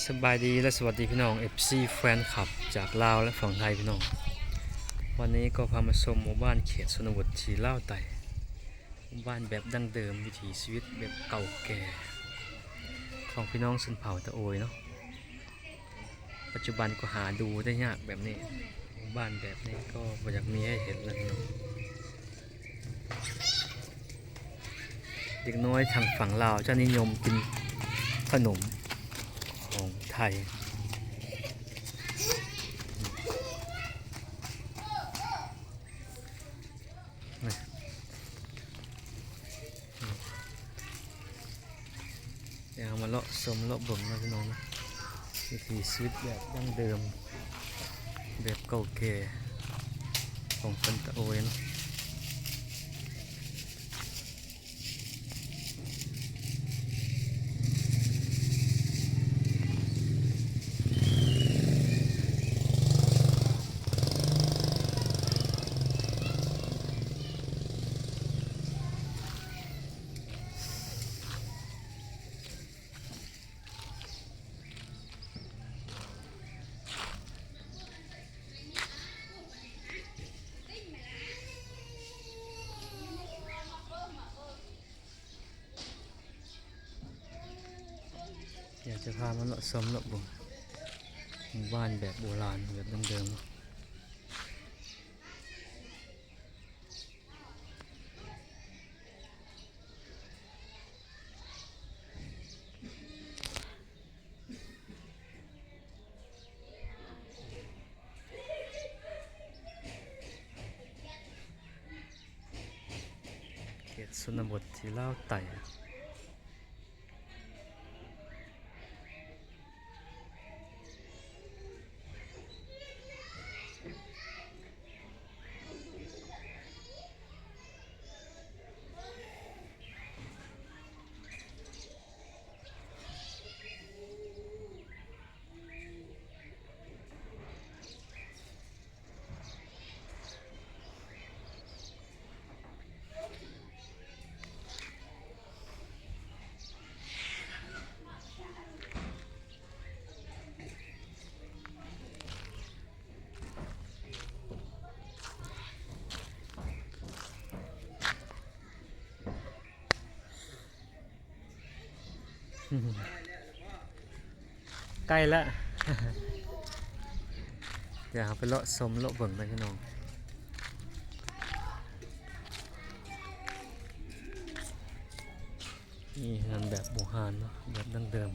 ສະບາຍດີ ແລະ ສະຫວັດດີພີ່ນ້ອງ ເອັຟຊີ ແຟນຄລັບ ຈາກລາວ ແລະ ຝັ່ງໄທພີ່ນ້ອງ. ວັນນີ້ກໍພາມາຊົມໝູ່ບ້ານເຂດຊົນນະບົດທີ່ລາວໃຕ້, ໝູ່ບ້ານແບບດັ້ງເດີມ, ວິຖີຊີວິດແບບເກົ່າແກ່ຂອງພີ່ນ້ອງຊົນເຜົ່າຕະໂອຍເນາະ. ປັດຈຸບັນກໍຫາດູໄດ້ຍາກແບບນີ້, ໝູ່ບ້ານແບບນີ້ກໍບໍ່ຢາກມີໃຫ້ເຫັນແລ້ວພີ່ນ້ອງ. ເດັກນ້ອຍທາງຝັ່ງລາວຈະນິຍົມກິນຂະໜົມຂອງໄທ. ດຽວເຮົາມາເລາະຊົມເລາະເບິ່ງເນາະພີ່ນ້ອງເນາະ, ວິຖີຊີວິດແບບດັ້ງເດີມ ແບບເກົ່າແກ່ຂອງຄົນຕະໂອຍເນາະ. ດຽວຈະພາມາເລາະຊົມເລາະເບິ່ງ ໝູ່ບ້ານແບບໂບລານ ແບບດັ້ງເດີມ. ເຂດຊົນນະບົດທີ່ລາວໃຕ້. ໃກ້ລະ ດຽວເຮົາໄປເລາະຊົມເລາະເບິ່ງນະພີ່ນ້ອງ. ນີ້ເຮືອນແບບບູຮານເນາະ ແບບດັ້ງເດີມ.